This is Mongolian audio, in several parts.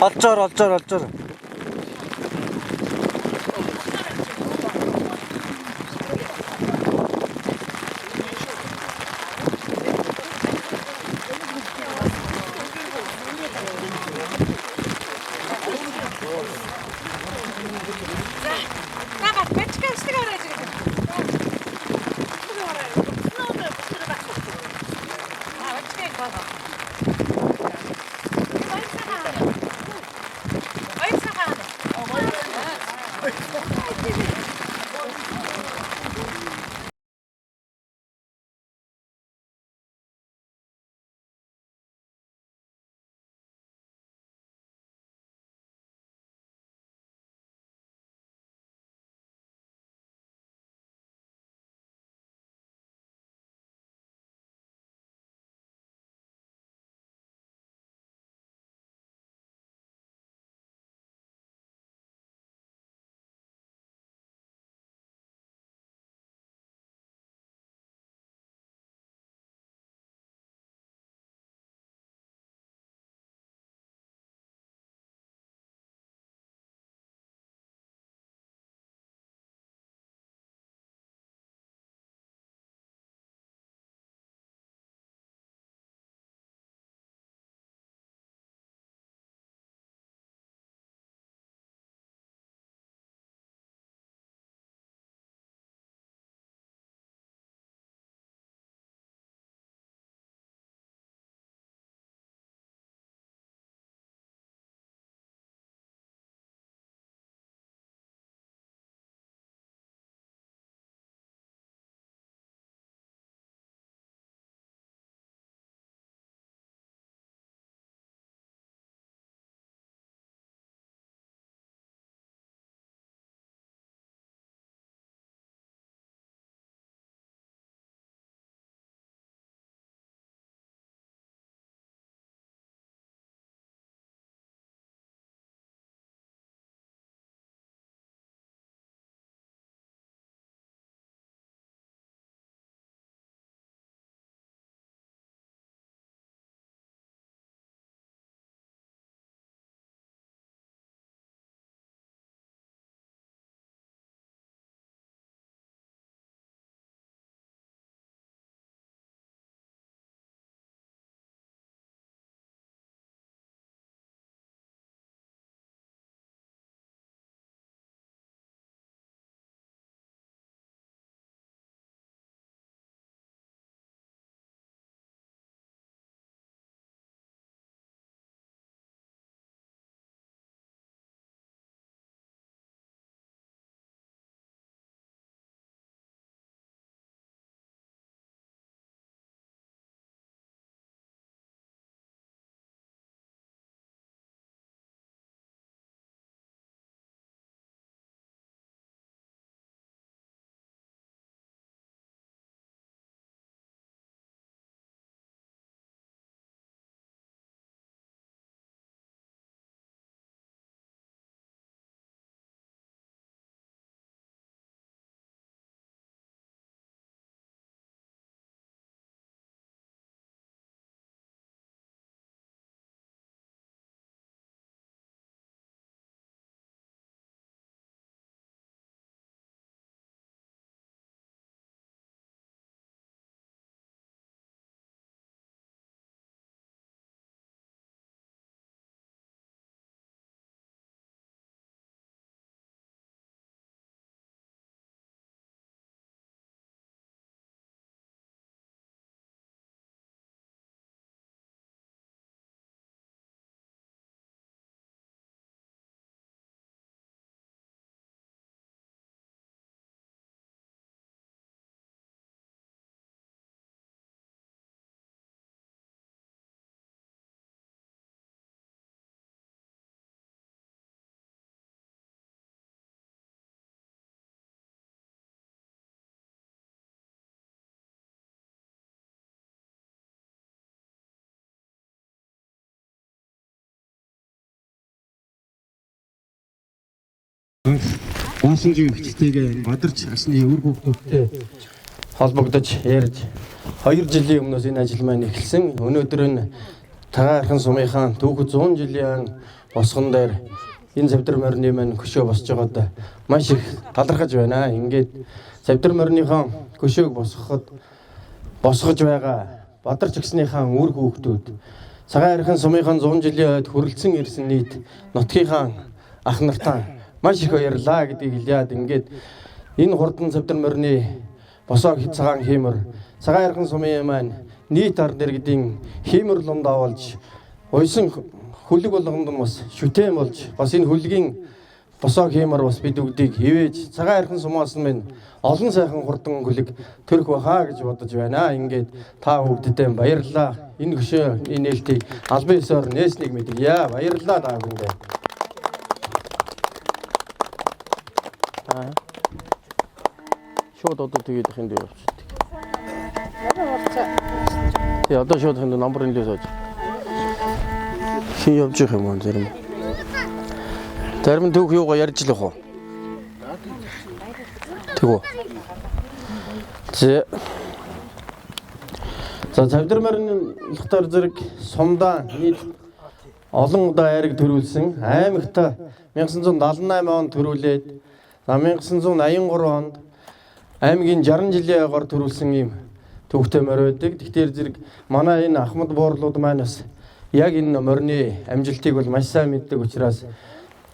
Олжоор, олжоор, олжоор. Нагаад бачка шиг орож ирэх. Гонсонжийн хүчтэйгээ бадарч асны үр хүүхдүүдтэй холбогдож ярьж 2 жилийн өмнөөс энэ ажил маань эхэлсэн. Өнөөдөр нь Тагаархан сумынхаа түүх 100 жилийн босгон дээр энэ Цавдар морины маань хөшөө босч байгаад маш их талархаж байна. Ингээд Цавдар мориныхон хөшөөг босгоход босгож байгаа Бадарч агсныхаа үр хүүхдүүд Цагаан архин сумынхан 100 жилийн хойд хүрэлцэн ирсэн нийт нутгийнхаа ах нартаа маш их баярлалаа гэдгийг хэлээд ингээд энэ хурдан Цавдар морины босоог цагаан хиймөр Цагаан архин сумын маань нийт ард иргэдийн хиймөр лундаа болж уйсан хүлэг болгонд нь бас шүтэн болж бас энэ хүлгийн босоог хиймөр бас бид бүгдийг хивээж Цагаан архин сумаас минь олон сайхан хурдан хүлэг төрөх байхаа гэж бодож байна. Ингээд та бүгддээ баярлалаа. Энэ хөшөө энэ нээлтийг албан ёсоор нээснийг мэдгийе. Баярлалаа та бүхэндээ. Шууд одоо тэгээд ихэнд явчихдаг. Тий, одоо шууд ихэнд номер нэлээ сууж. Хин явж явах юм уу зарим. Зарим нь түүх юугаа ярьж л явах уу? Тэг үү. За Цавдар морины лухтар зэрэг сумдаа нийт олон удаа айраг төрүүлсэн. Аймагта 1978 онд төрүүлээд 1983 онд аймгийн 60 жилийн агаар төрүүлсэн ийм түүхтэй морь байдаг. Тэгэхээр зэрэг манай энэ Ахмад буурлууд маань бас яг энэ морины амжилтыг бол маш сайн мэддэг учраас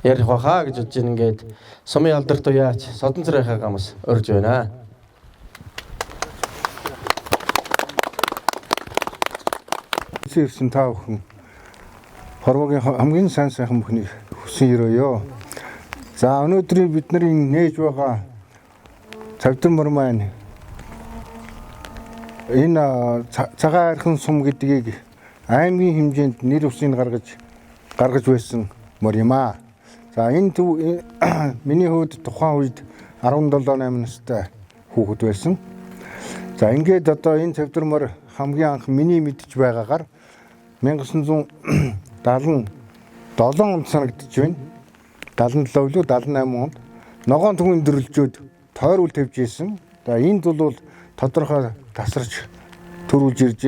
ярих байхаа гэж бодож ингээд сумын алдарт уяач Содон царайхаа гамс урьж байна. Ирсэн та бүхэн Хорвоогийн хамгийн сайн сайхан бүхнийг хүсэн өрөөё. За өнөөдрийн бидний нээж байгаа Цавдар мор маань энэ Цагаан архин сум гэдгийг аймгийн хэмжээнд нэр усыг гаргаж байсан мор юм аа. За энэ миний хувьд тухайн үед 17 8 настай хүүхэд байсан. За ингээд одоо энэ Цавдар мор хамгийн анх миний мэдж байгаагаар 1977 онд санагдаж байна. 77 билүү 78 онд ногоон түн өндөрлжөөд тойрол тавьж исэн. За энд бол тодорхой тасарч төрүүлж ирж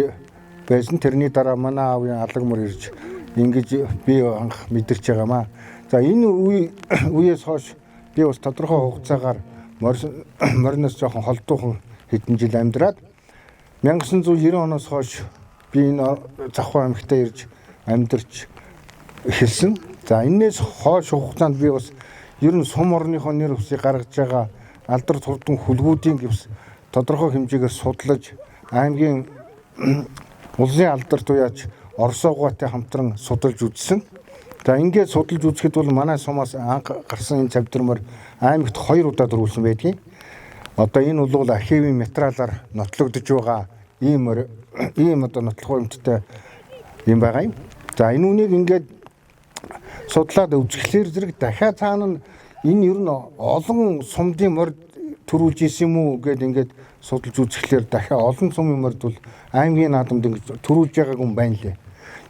байсан. Тэрний дараа манай аавын алаг мөр ирж ингэж би анх мэдэрч байгаамаа. За энэ үеэс хойш би бас тодорхой хугацаагаар мориноос жоохон холдуухан хэдэн жил амьдраад 1990 оноос хойш би энэ Завхуу аймагтаа ирж амьдарч эхэлсэн. За энээс хойш хугацаанд би бас ер нь сум орныхоо нэр усыг гаргаж байгаа алдар турдан хүлгүүдийн гэвс тодорхой хэмжээгээр судлаж аймгийн улсын алдар туяач Оросоогоотой хамтран судалж үзсэн. За ингээд судалж үзэхэд бол манай сумаас анх гарсан энэ Цавдар мор аймагт 2 удаа төрүүлсэн байдгийг. Одоо энэ бол архивын материалаар нотлогдож байгаа ийм одоо нотлох баримттай юм байгаа юм. За энэ үнийг ингээд судлаад үзэхлээр зэрэг дахиад цаана нь энэ ер нь олон сумдын морь төрүүлж исэн юм уу гэд ингээд судалж үзэхлээр дахиад олон сумын морьд бол аймгийн наадамд ингээд төрүүлж байгааг юм байна лээ.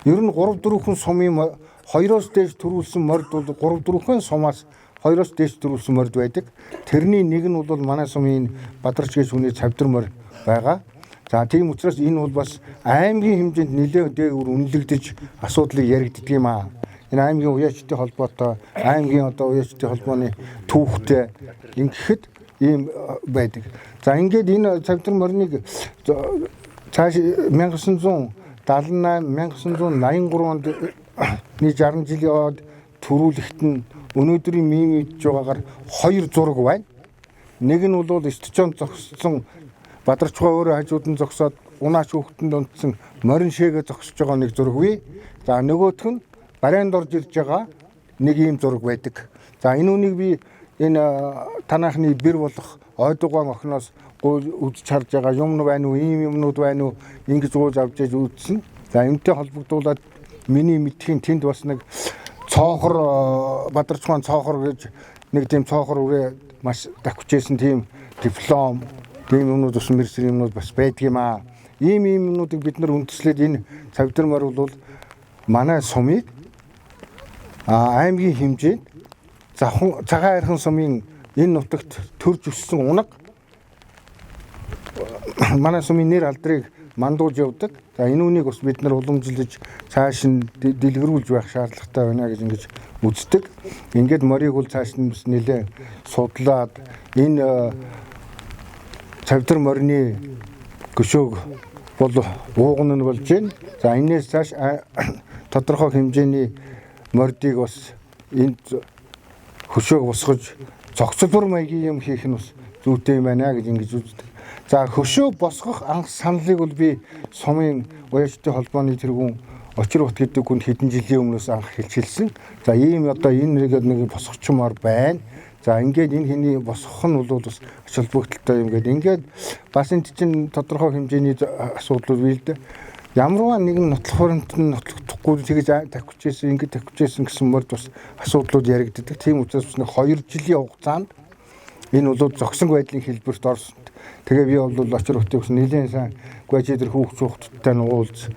Ер нь 3 4 сумын 2-оос дээш төрүүлсэн морьд бол 3 4 сумаас 2-оос дээш төрүүлсэн морьд байдаг. Тэрний нэг нь бол манай сумын Бадарч гэж хүний Цавдар морь байгаа. За тийм учраас энэ бол бас аймгийн хэмжээнд нэлээд дээгүүр үнэлэгдэж асуудлыг яригддаг юм аа. Энэ аймгийн уяачдын холбоотой, аймгийн одоо уяачдын холбооны түүхтэй ингэхэд ийм байдаг. За ингээд энэ Цавдар мориныг цааш 1978 1983 онд 60 жилийн од төрүүлэхэд нь өнөөдрийн миний мэдж байгаагаар 2 зураг байна. Нэг нь бол стечонд зогссон Бадарчгаа өөрөө хажууд нь зогсоод унаач хүүхдэнд унтсан морин шээгээ зогсож байгаа нэг зураг бий. За нөгөөх нь барайнд орж ирж байгаа нэг ийм зураг байдаг. За энэ үнийг би энэ танайхны бэр болох ойдугаан охиноос үзэж харж байгаа юм байна уу, ийм юмнууд байна уу ингэж гуйж авч яж үзсэн. За энэтэй холбогдуулаад миний мэдхийн тэнд бас нэг цоохор Бадарчгаан цоохор гэж нэг тийм цоохор үрээ маш давхижсэн тийм диплом тийм юмнууд бас мэрсэр юмнууд бас байдаг юм аа. Ийм юмнуудыг бид нар үндэслээд энэ Цавдар мор бол манай сумыг аймгийн хэмжээнд Цагаан архин сумын энэ нутагт төрж өссөн унаг манай сумын нэр алдрыг мандуулж явдаг. За энэ үнийг бас бид нар уламжлаж цааш нь дэлгэрүүлж байх шаардлагатай байна гэж ингэж үздэг. Ингээд морийг бол цааш нь бас нэлээд судлаад энэ цавдар морины хөшөөг бол ууган нь болж байна. За энээс цааш тодорхой хэмжээний мордыг бас энд хөшөөг босгож зохицолбор маягийн юм хийх нь бас зүйтэй юм байна гэж ингэж үздэг. За хөшөө босгох анх саналыг бол би сумын уяачдын холбооны тэргүүн Очирбат гэдэг хүнд хэдэн жилийн өмнөөс анх хэлчихсэн. За ийм одоо энэ нэг босгочмоор байна. За ингээд энэ хиний босгох нь бол бас ач холбогдолтой юм гээд ингээд бас энэ чинь тодорхой хэмжээний асуудлууд бий л дээ. Ямарваа нэгэн нотлох хуримт нь нотлохдохгүй тэгж тавьчихсэн, ингээд тавьчихсэн гэсэн морд бас асуудлууд яригддаг. Тийм учраас бас нэг 2 жилийн хугацаанд энэ бол зогсон байдлын хэлбэрт орсон. Тэгээ би бол Очирбатыг бас нэлээд сайн гүйж тэр хүүхд хүүхдтэй нуулз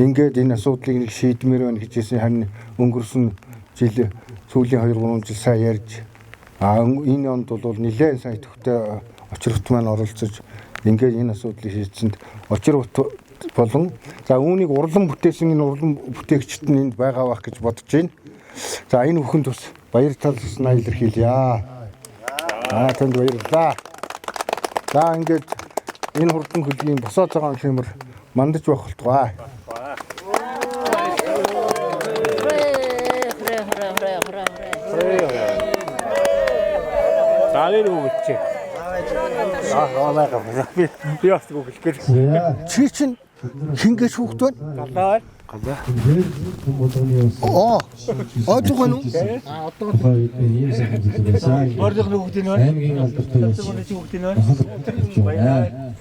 ингээд энэ асуудлыг нэг шийдмээр байна гэжсэн, харин өнгөрсөн жил сүүлийн 2-3 жил сайн ярьж энэ онд бол нэлээд сайн идэвхтэй Очирбат маань оролцож ингээд энэ асуудлыг шийдсэнд Очирбат болон за үүнийг урлан бүтээсэн энэ урлан бүтээгчд нь энд байгаа байх гэж бодож байна. За энэ бүхэнд бас баяр талснаа илэрхийлье. Аа танд баярлалаа. За ингээд энэ хурдан хөлгийн босоо цагаан хэмэр мандаж байх болтугай. Чи чинь хингээс хүүхэд байна? Галаа. Оо. Ойдох байна уу? Аа одоо ийм сайхан зүйл байсан. Мордох хүүхдийн байна. Аймгийн алдартай хүүхдийн байна.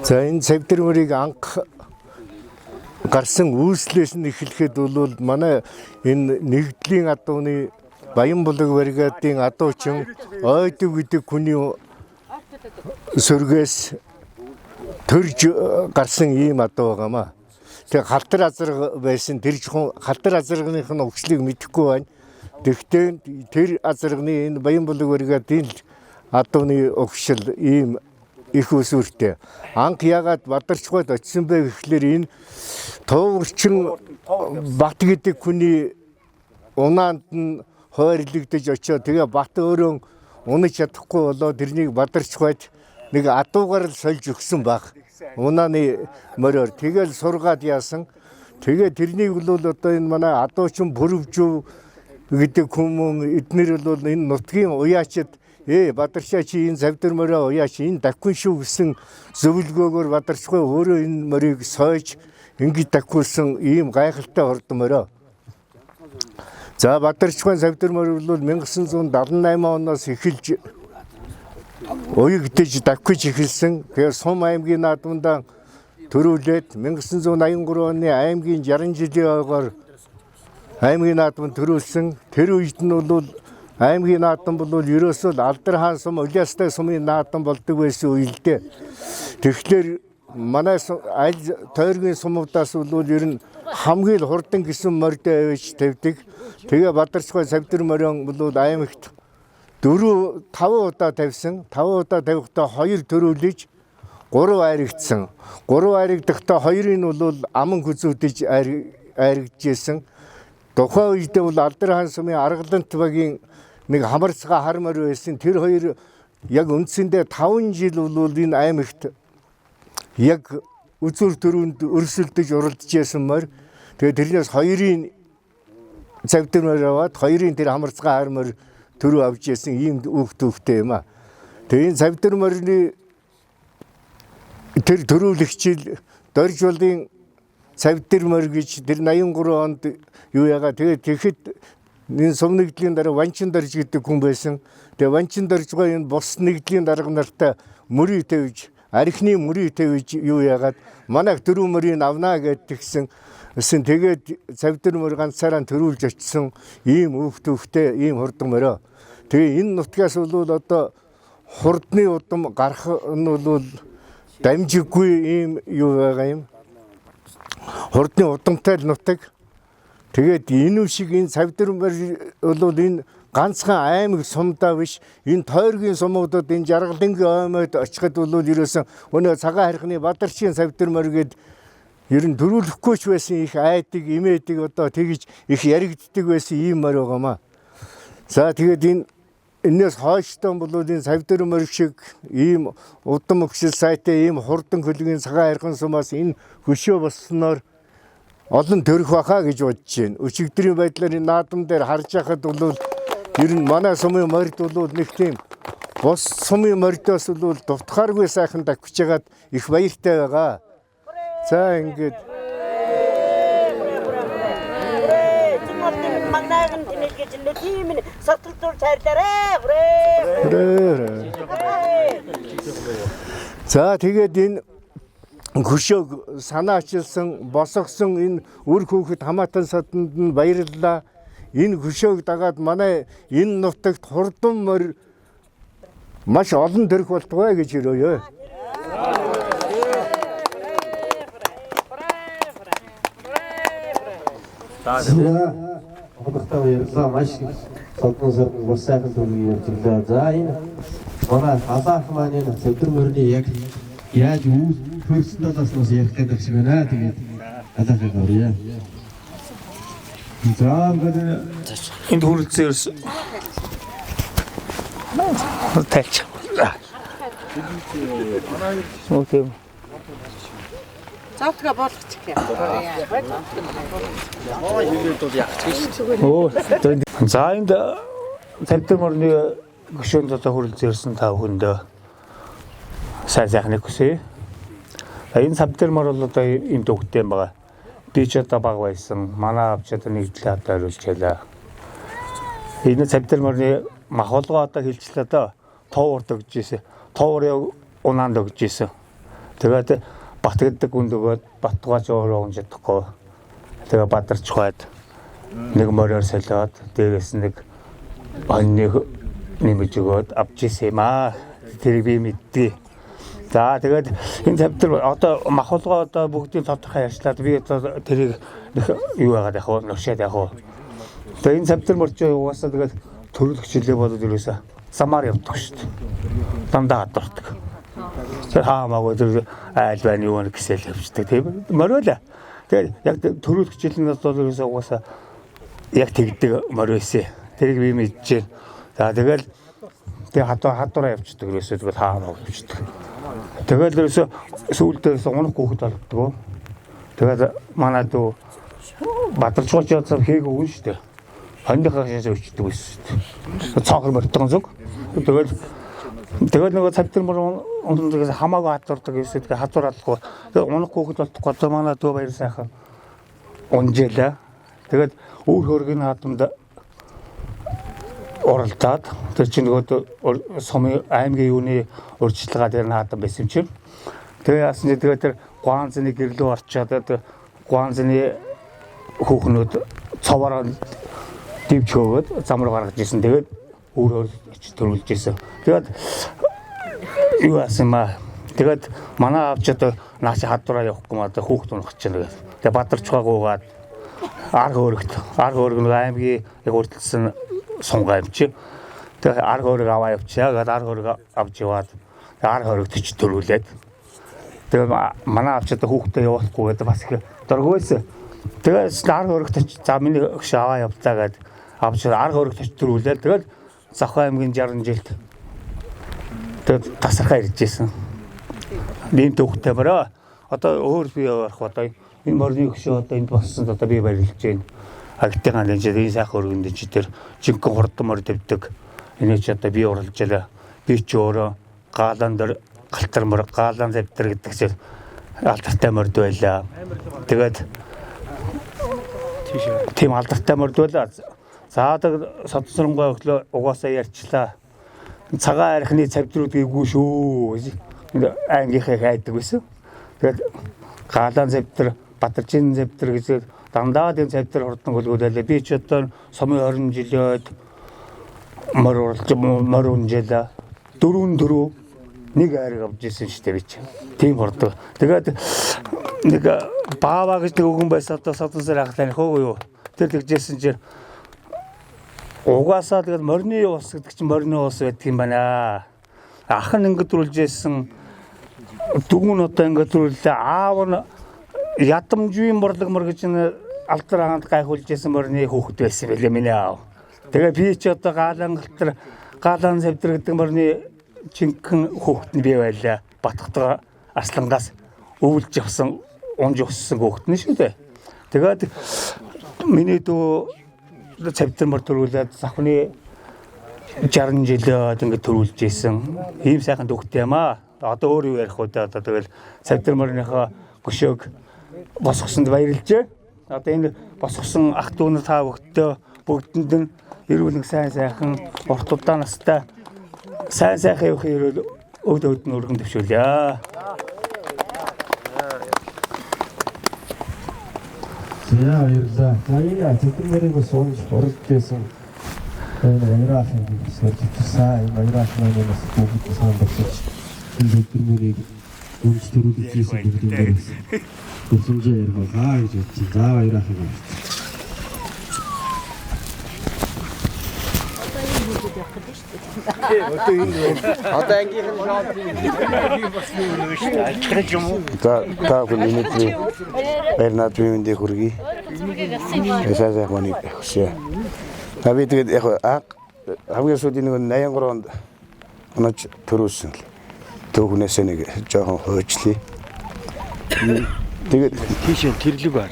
За энэ цавдар мөрийг анх гарсан үүслээс нь эхлэхэд бол манай энэ нэгдлийн адууны Баянбулаг бригадын адуучин Ойдов гэдэг хүний сөргөөс төрж гарсан ийм адуу байгаамаа. Тэгээ халтар азарга байсан. Тэр жоохон халтар азарганых нь өгчлийг мэдэхгүй байна. Тэгтээ тэр азарганы энэ Баянбулаг бригадын адууны өгшил ийм их өсвөртэй. Анх яагаад Бадарчгойд очисон бэ гэхлээр энэ Тууварчин Бат гэдэг хүний унаанд нь хойрлогдож очиод тэгээ Бат өөрөө унаж чадахгүй болоо тэрнийг Бадарчгойд нэг адуугаар л сольж өгсөн баг. Унааны мориор тэгэл сургаад яасан. Тэгээ тэрнийг бол одоо энэ манай адуучин Бүрвжүү гэдэг хүмүүн эднэр бол энэ нутгийн уяачид Бадарчаа чи энэ цавдар морио уяач энэ давхин шүү гэсэн зөвлөгөөгөөр Бадарчгүй өөрөө энэ морийг сойж ингэж давхиулсан ийм гайхалтай хурдан морио. За Бадарчгүй цавдар морь бол 1978 оноос эхэлж уягдаж давхиж эхэлсэн. Тэгэхээр Сум аймгийн наадамдаа төрүүлээд 1983 оны аймгийн 60 жилийн ойгоор аймгийн наадам төрүүлсэн. Тэр үед нь бол аймгийн наадам бол ерөөсөө л Алдар хаан сум, Улиастай сумын наадам болдог байсан үе л дээ. Тэгэхээр манай аль тойргийн сумуудаас бол ер нь хамгийн л хурдан гэсэн морьдоо авч тавьдаг. Тэгээ Бадарчгой цавдар морион бол аймагт 4 5 удаа тавьсан. 5 удаа тавихдаа 2 төрүүлж 3 айрагдсан. 3 айрагдахдаа 2-ыг нь бол аман хүзүүдэж айрагдчихсэн. Тухайн үедээ бол Алдар хаан сумын Аргалант багийн нэг хамарцгаа хар морь байсан. Тэр хоёр яг үндсэндээ 5 жил бол энэ аймагт яг үзүүр төрөнд өрсөлдөж уралдаж байсан морь. Тэгээ тэрнээс 2-ын цавдар морь аваад 2-ын тэр хамарцгаа хар морь төрөө авч яасан ийм үүх төвхтэй юм а. Тэгээ энэ цавдар морины тэр төрүүлэгчил Доржуулын цавдар морь гэж тэр 83 онд юу ягаа тэгээ тэгэхэд энэ сум нэгдлийн дараа Ванчин Дорж гэдэг хүн байсан. Тэгээ Ванчин Доржгой энэ бус нэгдлийн дарга нартай мөрий тавьж архины мөрий тавьж юу яагаад манайх дөрөв мөрийг авнаа гэд тэгсэн. Эсэн тэгээд цавдар морь ганцаараа төрүүлж очисон ийм үүх төвхтэй ийм хурдан морио. Тэгээ энэ нутгаас бол одоо хурдны удам гарах нь бол дамжиггүй ийм юу байгаа юм. Хурдны удамтай л нутаг. Тэгээд энэ шиг энэ цавдар морь бол энэ ганцхан аймаг сумдаа биш, энэ тойргийн сумуудад энэ Жаргалангийн аймагт очиход бол ерөөсөн өнөө цагаан хархны Бадарчийн савдир морь гээд ер нь төрүүлэхгүй ч байсан их айдаг, имээдэг одоо тэгж их яригддаг байсан ийм морь байгаамаа. За тэгээд энэ энээс хойштон бол энэ савдир морь шиг ийм удам өгшил сайтай ийм хурдан хөлгийн цагаан хархан сумаас энэ хөшөө босноор олон төрөх баха гэж бодож байна. Өчигдрийн байдлаар энэ наадам дээр харж байхад бол ер нь манай сумын морьд бол нэг тийм бус сумын морьдоос бол дутхааргүй сайхан давхиж хагаад их баяртай байгаа. За ингээд За тэгээд энэ хөшөөг санаачилсан, босгосон энэ үр хүүхэд хамаатан саданд нь баярлалаа. Энэ хөшөөг дагаад манай энэ нутагт хурдан морь маш олон төрөх болтугай гэж өрөөе. За худалдаа баярлалаа. Маш их содон содон бүр сайхан дүрэг явж ирлээ. За энэ манай Алаах маань энэ цэвдэр мөрний яг яаж үүс төрсөн талаас нь бас ярих гэдэг шиг байна. Тэгээд Алаахыг оръё. За ингээд энд хүрэлцэн ирсэн. Тайлч. Окей. Зовтгоо болгочих юм. Оо, за энд цавдир морины гүшүүнд одоо хүрэлцэн ирсэн та бүхэндээ сайн сайхныг хүсье. Энэ цавдир мор бол одоо ийм төвхтэй юм байгаа. Би ч одоо баг байсан. Манай авч одоо нэгдлээ одоо хариулж байлаа. Энэ цавдир морины махуулга одоо хилчлээ доо. Тоовор дөгж ийсэн. Тоовор яг унаанд өгж ийсэн. Тэгээд бат гэдэг хүнд өгөөд Баттугаач өөрөө унж чадахгүй. Тэгээ бадарч хойд нэг мориор солиод дээрээс нэг онныг нэмж өгөөд авч ийсэн юм аа. Тэрийг би мэддгийг. За тэгээд энэ цавдир одоо махуулга одоо бүгдийн тодорхой ярьчлаад би одоо тэрийг нэг юу яагаад яах вэ? Нуршаад яах вэ? Тэгээ энэ цавдир моржоо угаасаа тэгээд төрөлх жилээ болоод ерөөсөө замаар явдаг шүү дээ. Дандаа гадуурдаг. Тэр хаамаагүй тэр айл байна юу гэсэл явчихдаг тийм мориол. Тэгээд яг төрөлх жил нь бол ерөөсөө угаасаа яг тэгдэг морь байсан. Тэрийг би мэдчихээн. За тэгэл тэг хадуураа явчихдаг ерөөсөө тэгэл хаамаагүй явчихдаг. Тэгэл ерөөсөө сүүлдээ унах хүүхэд болдгоо. Тэгээд манай дүү Бадарчгооч явцаар хээг өгнө шүү дээ. Хондийнхаа шээс өчтдөг байсан шүү дээ. Цоохор морьтгон зүг. Тэгэл нөгөө цавдир мөр унтдагээс хамаагүй хадуурдаг гэсэн тэгээ хадуур алгүй. Тэгээ унах хүүхэд болтохгүй одоо манай дүү баяр сайхан унжээлээ. Тэгээд үр хөргийн хаадамд уралдаад тэр чинь нөгөө сумын аймгийн юуны урьдчилгаа дээр наадам байсан юм чинь. Тэгээ яасан чи тэгээ тэр Гуанзны гэрлөө орчоод Гуанзны хүүхнүүд цовоор дивч хөөгөөд зам руу гаргаж исэн. Тэгээд өөр очиж төрүүлж исэн. Тэгээд юу яасан юм аа. Тэгээд манай авч одоо наа чи хадвараа явахгүй маа одоо хүүхд унах чинь тэгээд. Тэгээд Бадарчгаа гуугаад арга өргөт. Арга өрг нэг аймгийн яг урьдчилсан сунгаа юм чи. Тэгээд арга өрг аваа явчихаа. Тэгээд арга өрг авч яваад арга өрг төч төрүүлээд. Тэгээд манай авч одоо хүүхдээ явуулахгүй гэдэг бас их дургүй байсан. Тэгээд арга өргөт төч за миний өгш аваа явлаа гэд авч арга өргөт төч төрүүлээд тэгээд Завхаа аймгийн 60 жилд тэгээд тасархаа ирж исэн. Ийм төвхтэй бороо. Одоо өөр би явах одоо энэ морины хөшөө одоо энд болсон одоо би баярлж байна. Агтын энэ энэ сайхан өргөнд чи тэр жинхэнэ хурдан морь дэвдэг. Эний чи одоо би уралж ялаа. Би чи өөрөө гаалан дээр галтар мор гаалан завтар гэдэг чинь алдартай морд байлаа. Тэгээд тийм алдартай морд байлаа. За одоо содсоронгүй өглөө угаасаа ярьчлаа. Цагаан архины цавдрууд гээгүй шүү. Ангийнхаа хайдаг байсан. Тэгээд гаалан завтар, Бадарчин завтар гэж дандаа тийм завтар хурдан хөлгөөлээ. Би ч одоо сумын 20 жилээд морь уралж морь унжээлээ. 4 нэг айраг авч ирсэн шүү дээ би чи. Тийм хурдан. Тэгээд нэг баава гэж нэг өгөн байсан одоо содонсоор ах таних уу юу. Тэр тэгжсэн чинь Угаасаа тэгэл морины ус гэдэг чинь морины ус байдаг юм байна. Ах нь ингэ төрүүлжсэн, дүү нь одоо ингэ төрүүллээ. Аав нь ядамжийн борлог мор гэж энэ алдар хаанд гайхуулж исэн морины хүүхэд байсан байлээ миний аав. Тэгээ би ч одоо гаалан галтар гаалан завдэр гэдэг морины жинхэнэ хүүхэд нь би байлаа. Батхтайгаа Арслангаас өвлж явсан, унж өссөн хүүхэд нь шүү дээ. Тэгээд миний дүү цавдар мор төрүүлээд завхны 60 жилээд ингэ төрүүлж исэн. Ийм сайхан дүүхтэй юм аа. Одоо өөр юу ярих вэ? Одоо тэгэл цавдар морныхоо гөшөөг босгосонд баярлжээ. Одоо энэ босгосон ах дүү нар та бүхтээ бүгдэнд нь эрүүл нэг сайн сайхан урт удаан настай сайн сайхан явах ерөөл өвд өвд нь өргөн төвшүүлье. За баярлалаа. За энэ цэвэр мөрийг бас унж уралж байсан энэ баяраахын бас ярьж ирсэн. Энэ баяраах маань бас бүгд сан босож энэ цэвэр мөрийг унж төрүүлж ирсэн бүгд дээр бас төвлөмжөө ярих болоо гэж бодчих. За баяраахыг байна. Одоо ангийнх нь шоуд. За та бүхэн өнөөдрийн баяр наадмын мэндийг хүргэе. Сайн сайхан хүнийг хүсье. За би тэгээд яг хамгийн сүүлийн нэг 83 онд онож төрүүлсэн л. Төөхнөөсөө нэг жоохон хойчлээ. Тэгээд Тийш тэрлэг бар.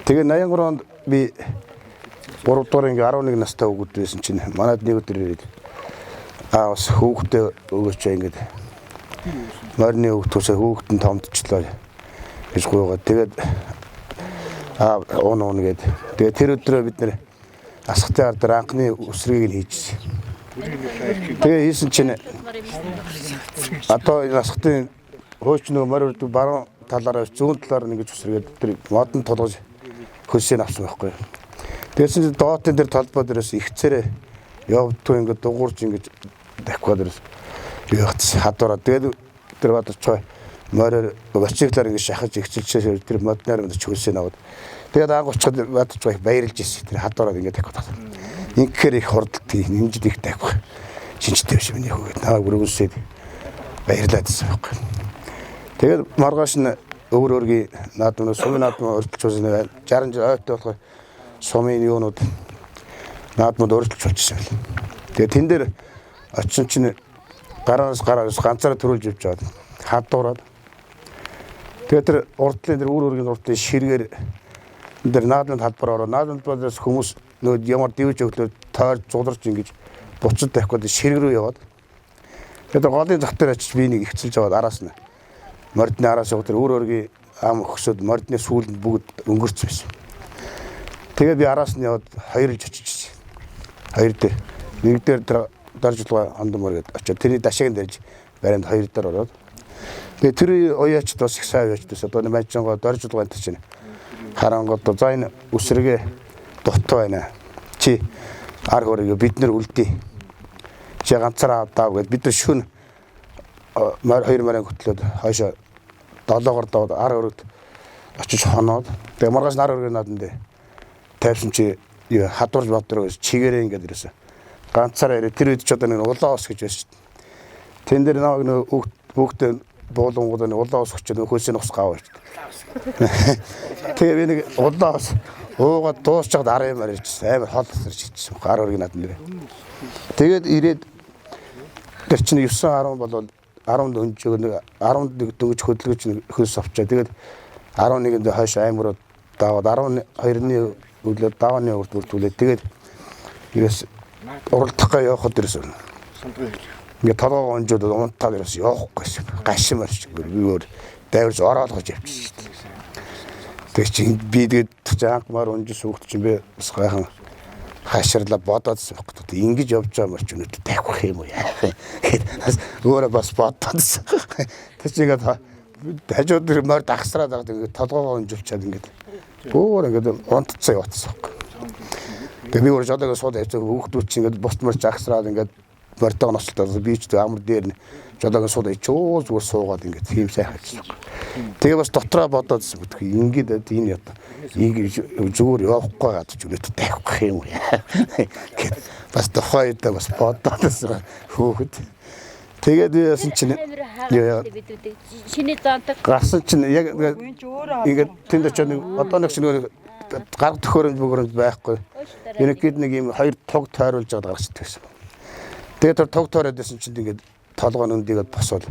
Тэгээд 83 онд би 3 дугаар анги 11 настай хүүхэд байсан чинь манад нэг өдөр ирээд аа бас хүүхдээ өгөөч ингээд морины хүүхд тусаа хүүхэд нь томдчихлоо гэж гуйгаа. Тэгээд аа уун уун гээд тэгээд тэр өдрөө бид нэр асхтын ард дээр анхны үсрэгийг нь хийжсэн. Тэгээ хийсэн чинь одоо энэ асхтын хууч нөгөө морь өрдөг баруун талаараа зүүн талаар нь ингэж үсрэгээд тэр модон тулгаж хөлсийг авсан байхгүй. Тэгсэн чинь доотын дээр талбай дээрээс ихцээрээ явдгүй ингээд дугуурч ингэж давхиад дээрээс явагдсан хадуураа. Тэгээд тэр бадарч мороор мотоциклаар ингэж шахаж ихцэлчээ тэр модноор мэдч хөлсийг аваад. Тэгээд анх очиход бадарч их баярлж ирсэн. Тэр хадуураад ингээд давхиад. Ингэхээр их хурдтай, нэмжид их давхих шинжтэй биш миний хүү гээд намайг өргөнсөд баярлаад ирсэн байхгүй. Тэгээд маргааш нь өвөр өргийн наадмын сумын наадмын өртөлж байсан 60 жил ойтой болохоор сумын юунууд наадмууд өртөлж болчихсон байл. Тэгээд тэн дээр очисон чинь гараас гараас ганцаараа төрүүлж явж байгаад хадуураад. Тэгээд тэр урдлын тэр үр өргийн урдлын ширгээр тэр наадмын талбар ороо наадмын талбараас хүмүүс нөгөө ямар дивж өглөө тойрж зударч ингэж буцад тавихгүй ширэг рүү яваад. Тэгээд голын зах дээр очиж би нэг ихцэлж аваад араас нь мордны араас явах тэр үр өргийн ам өгсөд мордны сүүлд бүгд өнгөрцөн байсан. Тэгээд би араас нь яваад хоёрлж очиж. Хоёр дээр. Нэг дээр тэр доржлогоо ондомор гэдээ очиод тэрний дашааг дэрж баринд хоёр дээр ороод. Тэгээд тэр уяачд бас их сайн уяачд байсан. Одоо манчангоо доржлогоо энэ чинь харангууд за энэ үсрэгээ дутуу байна. Чи ар хөрөг бид нэр үлдээ. Чи ганцаараа авдаа гэд бид нар шүн хоёр морин хөтлөөд хойшоо долоогоор даваад ар хөрөгт очиж хоноод. Тэгээд маргааш нар хөрөг наадсан дээр тавьсан чи хадуурж бодроо гэж чигээрээ ингээд ирсэн. Ганцаараа ирээ. Тэр үед ч одоо нэг улаан ус гэж байсан шүү дээ. Тэн дээр намайг нэг бүгд буулангууд нэг улаан ус хүчээд хөлсөний ус гаваа шүү дээ. Тэгээ би нэг улаан ус уугаад дуусчаад арын маар ирчихсэн. Амар хол өсөрч ирчихсэн. Гар өргийн наадам нэрээ. Тэгээд ирээд тэр чинь 9 10 болол 10 дөнгөж нэг 11 дөнгөж хөдөлгөж хөлс авчаа. Тэгээд 11-нд хойш аймар даваад 12-ны өглөө давааны урд бүрдүүлээ. Тэгээд ерөөс уралдах га явахад ерөөс ингээд толгоогоо унжууд унтаад ерөөс явахгүй байсан. Гашин марч би өөр дайварч ороолгож явчихсан шүү дээ. Тэг чинь би тэгээд анх мар унжиж хүүхд чинь би бас гайхан хаширлаа бодоодсэн байхгүй. Ингэж явж байгаа мар ч өнөөдөр тавих юм уу яах юм гэхэд бас өөрөө бас бодоодсэн. Тэр чинь ингээд хажууд тэр морь дагсраад байгаа ингээд толгоогоо унжуулчаад ингээд өөр ингээд унтцсан явуулсан байхгүй. Тэгээ би өөр жолоогоо сууд явж байгаа хүүхдүүд чинь ингээд бусд морь жагсраад ингээд морьтойгоо ноцолтой би ч амар дээр нь жолоог сууд чуу зүгээр суугаад ингээд тийм сайхан ажилласан. Тэгээ бас дотроо бодоодсэн гэдэг. Ингээд энэ ядаа зүгээр явахгүй гадаж өнөөдөр тавихгүй юм гэд бас тухайн үедээ бас бодоодсэн хөөхөд. Тэгээд яасан чинь шинэ зонтог гарсан чинь яг ингээд тэнд очоод нэг одоо нэг чинь нэг гарга төхөөрөмж бөгөрөмж байхгүй. Ерөнхийд нэг юм хоёр туг тойруулж аваад гарч ирдэг байсан. Тэгээд тэр туг тойроод байсан чинь ингээд толгой нь өндийгээд босоод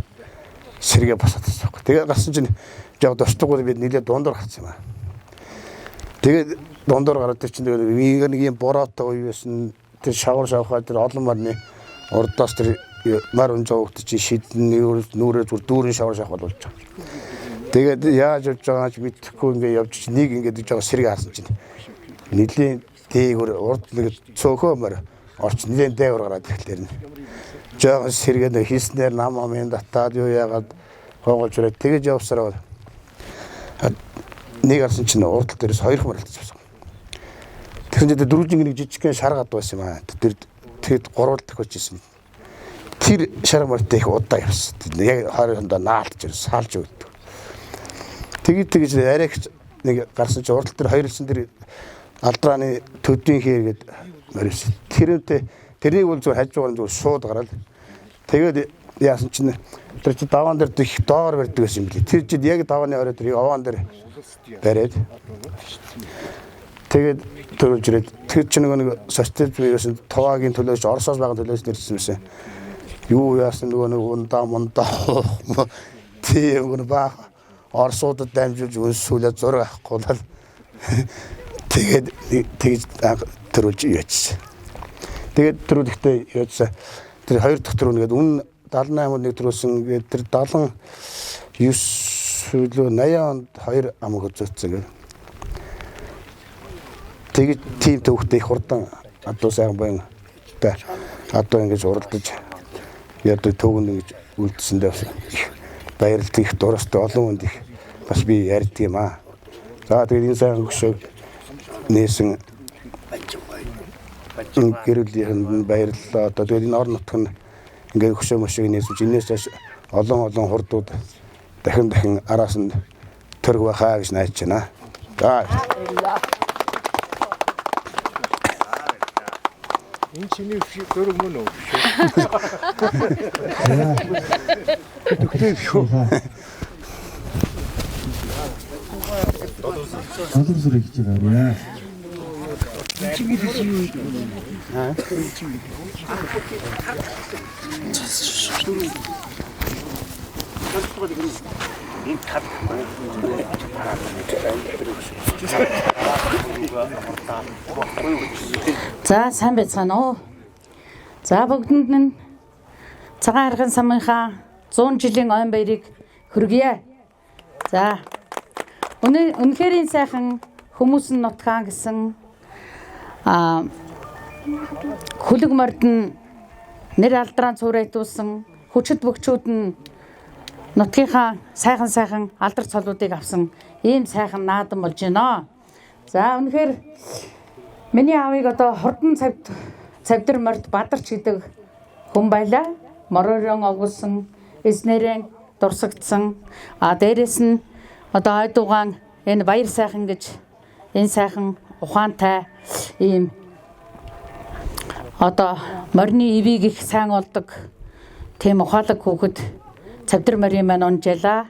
сэргээ босоод байсан байхгүй. Тэгээд гарсан чинь яг дуртаггүй бид нэлээд дундуур гарсан юм аа. Тэгээд дундуур гараад тэр чинь тэгээд нэг юм бороотой үе байсан. Тэр шавар шавхаа тэр олон морины урдаас тэр мар унж байгаа хүмүүс чинь шидэн нүрээ зүгээр дүүрэн шавар шавх болж байгаа. Тэгээд яаж явж байгааг ч мэдэхгүй ингээд явж чинь нэг ингээд жоо сэргээ харсан чинь нэлийн дээгүр урд нэг цөөхөө морь орч нэлийн дээгүр гараад ирэхлээр нь жоохон сэргээ нэг хийснээр нам амын татаад юу яагаад хонгож ирээд тэгэж явсараа нэг харсан чинь урд дээрээс хоёр морь алдчихсан. Тэр чинь дөрвөлжин нэг жижигхэн шар гад байсан юм аа. Тэр тэгэд гурвал тохиож исэн. Тэр шар морьтой их удаа явсан. Яг 20-онд наалтж салж өгдөг. Тэгээд тэгж арай их нэг гарсан чинь урдал дээр хоёр элсэн тэр алдрааны төдийн хээр гээд морь байсан. Тэрэнтэй тэрнийг бол зүгээр хажуугаар нь зүгээр шууд гараад тэгээд яасан чинь тэр чинь даваан дээр их доогоор барьдаг байсан юм билий. Тэр чинь яг давааны орой тэр овоон дээр бариад тэгээд төрүүлж ирээд тэр чинь нөгөө нэг социализм байсан туваагийн төлөөс Оросоос байгаа төлөөс нэрсэн байсан. Юу яасан нөгөө нэг ундаа мундаа тийм нөгөө баах Оросуудад дамжуулж үнсүүлээ зураг авахгүй л тэгээд тэгж төрүүлж яжсэн. Тэгээд төрүүлэхдээ яжсан. Тэр хоёр дахь төрүүн гээд үн 78-нд нэг төрүүлсэн гээд тэр 79 лөө 80 онд хоёр амг үзүүлсэн гээд. Тэгээд тийм төвхтэй их хурдан адуу сайхан буян та адуу ингэж уралдаж яадаг төвгөн ингэж үлдсэндээ бас их баярлалт их дурстай олон хүнд их бас би ярьдаг юм аа. За тэгээд энэ сайхан хөшөөг нээсэн гэрүүлийнхэнд баярлалаа. Одоо тэгээд энэ орон нутг нь ингээд хөшөө мөшөөг нээсэн чинь энэс цааш олон олон хурдууд дахин дахин араас нь төрөг байхаа гэж найдаж байна. За Энэ чиний зөрөг мөн үү? Төгтөө шүү. Олон зүрх хийж байгаа яа. За сайн байцгаана уу. За бүгдэнд нь Цагаан аргын самынхаа 100 жилийн ойн баярыг хүргье. За үнэхээр сайхан хүмүүс нь нутгаан гэсэн хүлэг морд нь нэр алдрaan цуурайтуулсан хүчит бөгчүүд нь нутгийнхаа сайхан сайхан алдар цолуудыг авсан ийм сайхан наадам болж байна. За үнэхээр миний аавыг одоо хурдан цавдэр морд Бадарч гэдэг хүн байлаа. Моророн огулсан, эзнэрэн дурсагдсан. А дээрэс нь одоо ойдугаан энэ баяр сайхан гэж энэ сайхан ухаантай ийм одоо морины ивийг их сайн олдог тийм ухаалаг хүүхэд цавдэр морийн маань унжээлаа.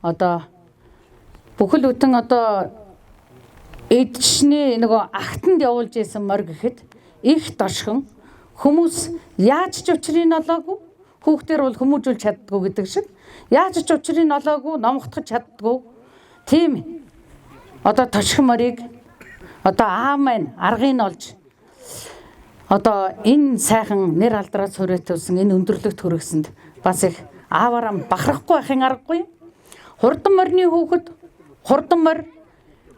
Одоо бүхэл бүтэн одоо эдчний нөгөө агтанд явуулж исэн морь гэхэд их дошхон хүмүүс яаж ч учрыг олоогүй, хүүхдээр бол хүмүүжүүлж чаддгүй гэдэг шиг яаж ч учрыг олоогүй, номготгож чаддгүй тийм одоо тошхон морийг одоо аав маань аргыг олж одоо энэ сайхан нэр алдраа цорайтуулсан энэ өндөрлөгт хүргэсэнд бас их ааваараа бахархгүй байхын аргагүй. Хурдан морины хүүхэд хурдан морь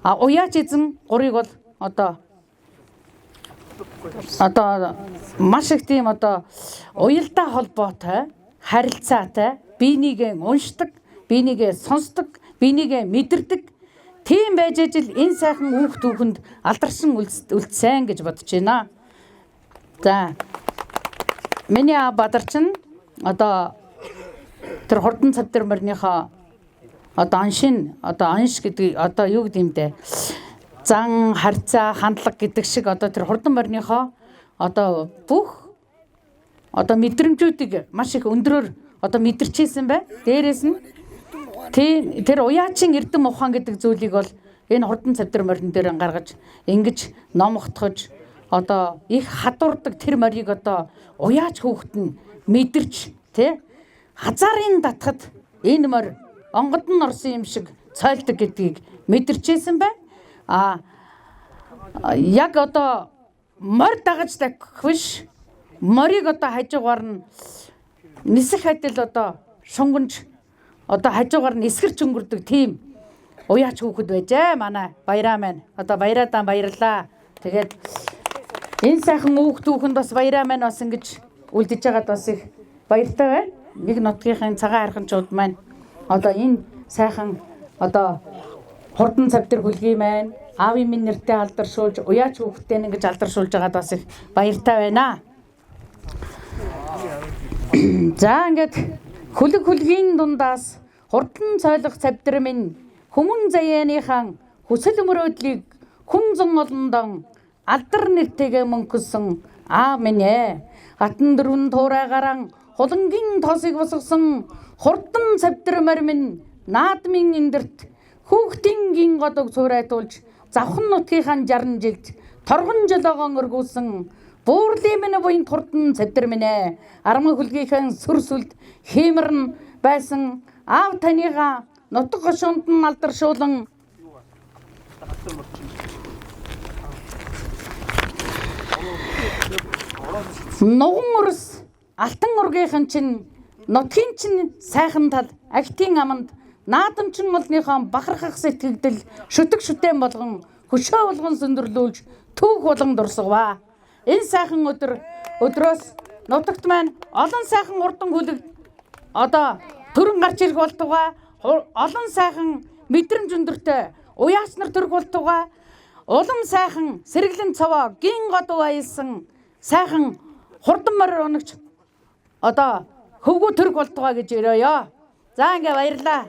уяач эзэн гурыг бол одоо маш их тийм одоо уялдаа холбоотой, харилцаатай, биенийгээ уншдаг, биенийгээ сонсдог, биенийгээ мэдэрдэг тийм байж ижил энэ сайхан үүх түүхэнд алдаршин үлдсэн гэж бодож байна. За. Миний аав Бадарч нь одоо тэр хурдан цавдар морьныхоо одоо аншин одоо анш гэдэг одоо юу гэдэг юм бэ? Зан, харьцаа, хандлага гэдэг шиг одоо тэр хурдан морьныхоо одоо бүх одоо мэдрэмжүүдийг маш их өндрөөр одоо мэдэрчээсэн бай. Дээрээс нь тэр уяачин эрдэм ухаан гэдэг зүйлийг бол энэ хурдан цавдар морин дээр гаргаж ингэж ном огтгож одоо их хадуурдаг тэр морийг одоо уяач хүүхэд нь мэдэрч тий хазаарын татхад энэ морь онгод нь орсон юм шиг цойлдог гэдгийг мэдэрчээсэн бай. А яг одоо морь дагаж дахих биш, морийг одоо хажуугаар нь нисэх адил одоо шунгамж одоо хажуугаар нь эсгэрч өнгөрдөг тийм уяач хүүхэд байжээ. Манай баяраа маань одоо баяраадаа баярлаа. Тэгээд энэ сайхан хүүхд түүхэнд бас баяраа маань бас ингэж үлдэж байгаад бас их баяртай байна. Нэг нутгийнхын цагаан хайрханчууд маань одоо энэ сайхан одоо хурдан цавдар хүлгийн маань аавын минь нэртэй алдаршуулж уяач хүүхдтэй ингэж алдаршуулж байгаад бас их баяртай байна. За ингээд хүлэг хүлгийн дундаас хурдан цойлох цавдар минь хүмүүн заяаныхан хүсэл мөрөөдлийг хүн зун олондон алдар нэртэйгээ мөнхөсөн аа минь ээ. Хатан дөрвөн туурай гаран хулангийн тосыг босгосон хурдан цавдар морь минь наадмын эндэрт хүүхдийн гин годог цуурайтуулж завхан нутгийнхаа 60 жилд торгон жолоогон өргүүлсэн буурлын минь буян хурдан цавдар минь ээ. Армаг хүлгийнхээ сүр сүлд хиймэр нь байсан аав таныгаа нутаг гошуунд нь алдаршуулан нуган өрс алтан ургийнхан чинь нутгийн чинь сайхан тал агтын аманд наадамчин олныхоо бахархах сэтгэгдэл шүтэг шүтэн болгон хөшөө болгон сөндөрлүүлж түүх болгон дурсгаваа. Энэ сайхан өдрөөс нутагт маань олон сайхан хурдан хүлэг одоо төрөн гарч ирэх болтугай, олон сайхан мэдрэмж өндөртэй уяач нар төрөх болтугай, улам сайхан сэргэлэн цовоо гин годов аялсан сайхан хурдан морь унагч одоо хөвгүү төрөх болтугай гэж өрөөё. За ингээ баярлаа.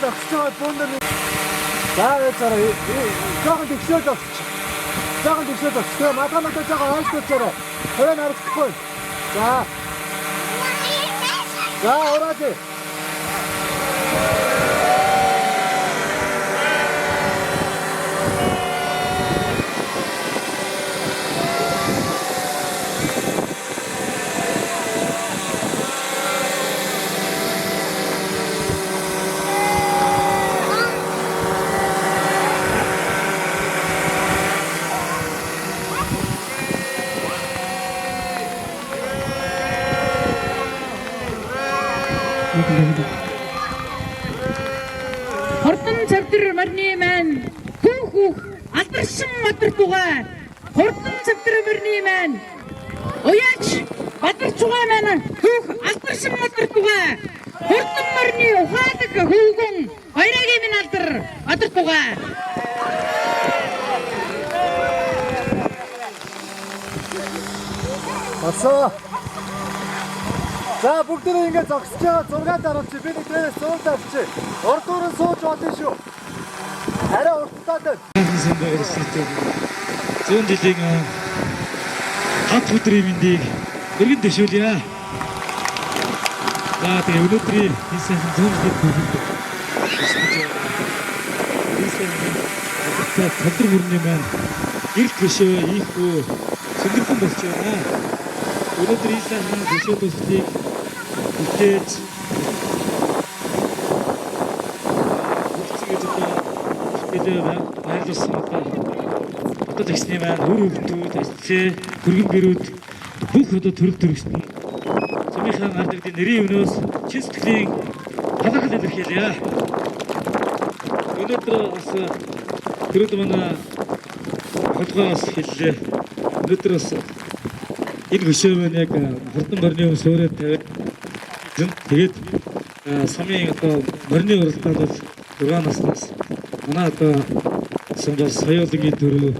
зогсож байгаа бүүнээр за яцаараа жоохон тэгшөө зогсож. Жоохон тэгшөө зогсож. Тэгээ малгай жоохон ойртуулаарай. Хорой харагдахгүй. За. За ураад. Хурдан цавдар морины маань хүүх алдаршин мадартугай. Хурдан цавдар морины маань уяач бадарчугай маань хүүх алдаршин мадартугай. Хурдан морины ухаалаг хүүгэн баярагийн минь алдар бадартугай. Болсон. За бүгдээрээ ингэ зогсож байгаа зураг даруулчих. Би нэг дээрээс зураг дарчих. Урд дөрөн сууж болно шүү. Арай урттаад байна. 100 жилийн 5 өдрийн мэндийг өргөн дэвшүүлье. За тэгээ өнөөдрийн энэ сайхан 100 жилийн түүхэнд энэ сайхан цавдар мөрний маань гэрэл хөшөө ийхүү сөндрөхөн болж байна. Өнөөдөр энэ сайхан хөшөө төслийг бүтээж хөгжсөн гэж одоо хэлээ байрлуулсан одоо одоо тэгсний маань үр хөвгтүүд, ажлын түргэн бэрүүд бүх одоо төрөл төрөссөн сумынхаа ард иргэдийн нэрийн өмнөөс чин сэтгэлийн талархал илэрхийлье. Өнөөдөр бас төрөд манай холгоо бас хэллээ. Өнөөдөр бас энэ хөшөө маань яг хурдан морины өмнө суурьад тавиад тэгээд сумын одоо морины уралдаанд бол 6 наснаас манай одоо сум бол соёолынгийн төрөө,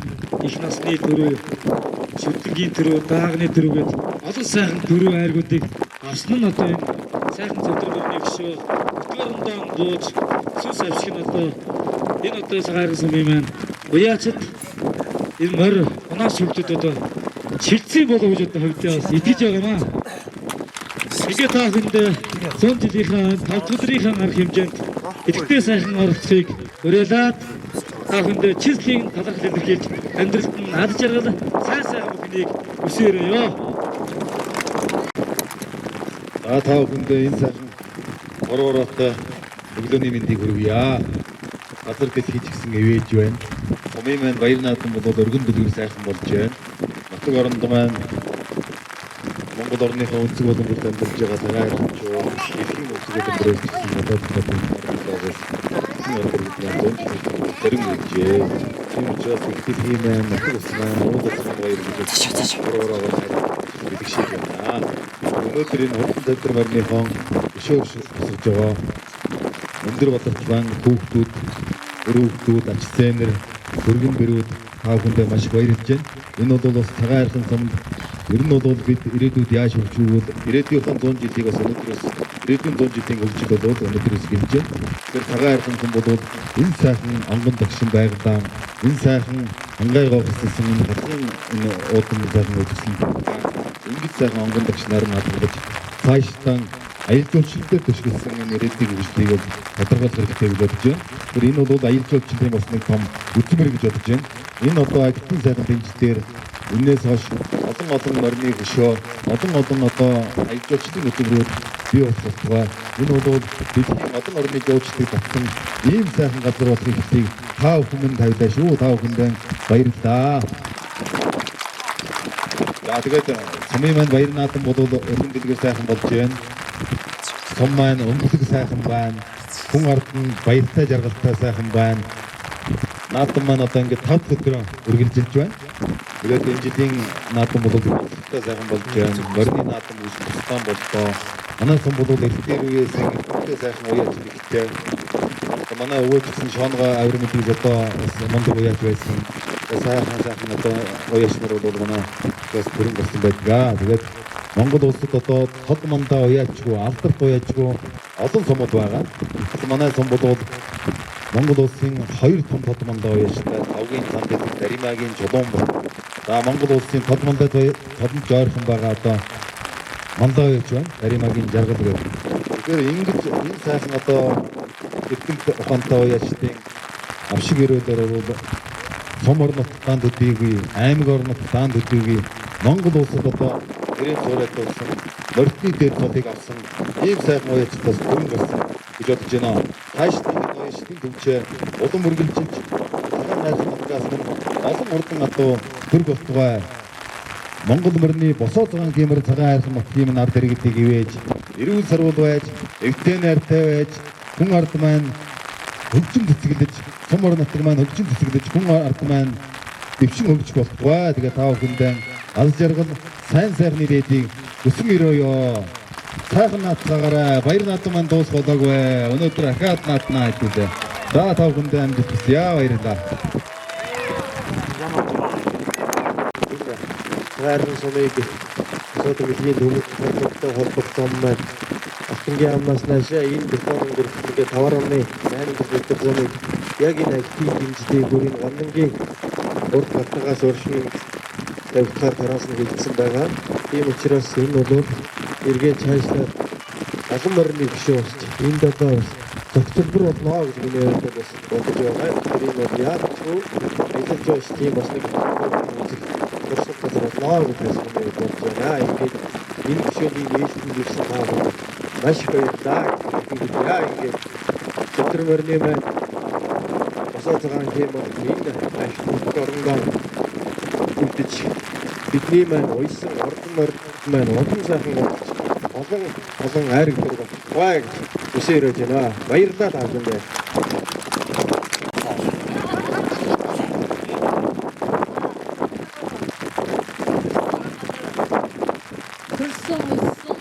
их насны төрөө, шүтэнгийн төрөө, даагны төрөө гээд олон сайхан төрөө айргуудыг авсан нь одоо энэ сайхан цавдар морины хөшөө өтгөрөндөө бууж сүс авшиг нь одоо энэ одоо цагаан сумын маань уяачд энэ морь унаас шүлтэд одоо шилжсэн болов гэж одоо хувьдаа бас итгэж байгаа маа. Тэгээ та бүхэнд 100 жилийнхаа 5 өдрийнхаа арга хэмжээнд идэвхтэй сайхан оролцохыг уриалаад та бүхэнд чин сэтгэлийн талархал илэрхийлж амьдралд нь ад жаргал сайн сайхан бүхнийг хүсээрэй. За та бүхэнд энэ сайхан бороотой өглөөний мэндийг хүргье. Газар дэлхий ч гэсэн ивэж байна. Сумын маань баяр наадам бол өргөн дэлгэр сайхан болж байна. Нутаг оронд маань Монгол орныхоо өнцөг болонгод амьдарч байгаа цагаан хэмжүү дэлхийн өнцөг болонгоос гэсэн бодоод бодоод зарим үжээ. Тийм учраас их дэлхийн маань нутаг ус маань Монгол улс маань баяр гэж гэдэг шиг байна. Өнөөдөр энэ хурдан цавдар мориныхон өшөө босгож байгаа өндөр бодлоготой хүүхдүүд, өрөөхтүүд, ач зээнэр, өргөн бэрүүд та бүхэндээ маш их баярлж байна. Энэ бол бас цагаан архин сумд ер нь бол бид ирээдүйд яаж хөгжүүвэл ирээдүйнхэн 100 жилийг бас өнөөдрөөс ирээдүйн 100 жилийн хөгжил бол өнөөдрөөс эхэлж байна. Тэгэхээр цагаан архин сум бол энэ сайхан онгон дагшин байгалаа, энэ сайхан ангай гоохсон энэ хатган энэ уудам сайхан үзэсгэлэн ингэж сайхан онгон дагшнаар нь хадгалж цаашдаа аялал жуулчлалаар төшгөлсөн энэ ирээдүйн хөгжлийг бол тодорхойлох хэрэгтэй гэж бодож байна. Тэгэхээр энэ бол аялал жуулчлалын бас нэг том үзмэр гэж бодож байна. Энэ одоо адилхан сайхан дэмжлэгээр энээс хойш олон олон морины хөшөө, олон олон одоо аялал жуулчлалын хөтөлбөрүүд бий болох болтугай. Энэ бол дэлхийн олон орны жуулчлалыг татсан ийм сайхан газар болох хэрэгцээг та бүхэн тавилаа шүү. Та бүхэндээ баярлалаа. За тэгээд сумын маань баяр наадам бол өргөн дэлгэр сайхан болж байна. Сум маань өнгөлөг сайхан байна. Хүн ард нь баяртай жаргалтай сайхан байна. Наадам маань одоо ингээд 5 өдөр үргэлжилж байна. Тэгээд энэ жилийн наадам бол өнгөлөгтэй сайхан болж байна. Морины наадам үс тусдаан боллоо. Манай сум бол эртний үеэс өнгөлөгтэй сайхан уяаж хэрэгтэй. Манай өвөө ч гэсэн шонгоо авир мэдээж одоо бас мундаг уяаж байсан. Сайхан сайхан одоо уяач нар бол манай бас бүрэн болсон байдаг. Тэгээд Монгол улсад одоо тод мандаа уяачгүй, алдарт уяачгүй олон сумууд байгаа. Манай сум бол Монгол улсын хоёр том тод мандаа уяаштай Тавгийн зам гэдэг Даримагийн чулуун бот. За Монгол улсын тод мандаа тодон жойрхон байгаа одоо мандаа уяач байна. Даримагийн жаргал гэдэг. Тэгэхээр ингэж энэ сайхан одоо эрдэмт ухаантай уяачдын авшиг өрөөлөөр бол сум орнот даан төдийгүй, аймаг орнот даан төдийгүй Монгол улсад одоо нэрийн цувраад болсон морьтны дээд цолыг авсан ийм сайхан уяачдаас бүрэн гарсан гэж бодож байна. Таашдын уяачдын төвчээ улам үргэлжилж цагаан найрсан нутгаас мөн олон хурдан адуу төрг болтугай. Монгол морины босоо цагаан гэмэр цагаан хайрхан нутгийн минь ард иргэдийг ивэж, эрүүл сарвал байж, эвтэй найртай байж, хүн ард маань хөгжин цэцэглэж, сум орон нутаг маань хөгжин цэцэглэж, хүн ард маань дэвшин хөгжих болтугай. Тэгээ та бүхэндээ аз жаргал, сайн сайхны дээдийг өсөн өрөөё. Сайхан наацгаагаарай. Баяр наадам маань дуус болоогүй. Өнөөдөр ахаад нааднаа хэдүүлээ. За та бүхэндээ амжилт хүсье. Баярлалаа. Хайрхан сумыг Содон дэлхийн дүнэг холбоотой холбогдсон маань Алтангийн амнаас наашаа энэ бетон өнгөрөх 5.8 км зууныг яг энэ актив дэмжлэгийг бүрийн Гандангийн урд гартагаас уршин тавигдахаар тараас нь хэлсэн байгаа. Тийм учраас энэ бол эргээд цаашлаад олон морины гишүүн босч энд одоо зохицолбор болно гэж миний хувьд бас бодож байгаа. Тэгэхээр энэ бол яаж ч аялал жуулчлалын бас нэг үзэх туршлага газар болно гэж бас миний хувьд бодож байна. Ингээд энэ гишүүнийг ээлжинд ирсэн та бүхэн маш их баярлалаа. Яа ингээд өдөр морины маань босоо цагаан тийм энэ ашиг орондоо үлдэж бидний маань уйсан ордон морь маань улам сайхан болж олон олон айраг дург болтугай гэж хүсээ өрөөж байна. Баярлалаа та бүхэндээ. Төрсөн өссөн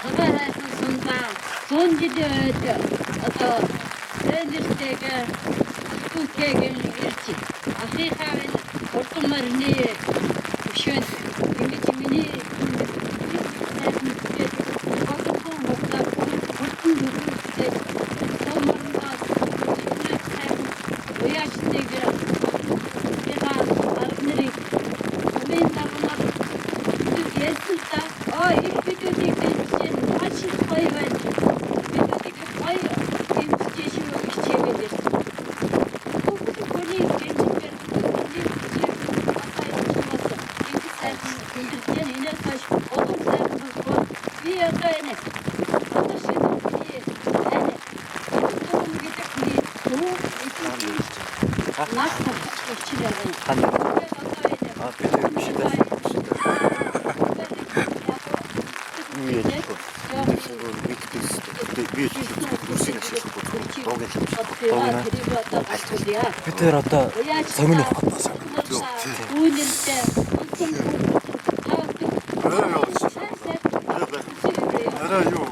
цагаан хайрхан сумдаа 100 жилийн үед одоо тренертэйгээ хүүтэйгээ ирж ахынхаа энэ хурдан морины өшөөнд ингэж миний Би тэр одоо сонгино явах гэдэг сонгино. Арай юу?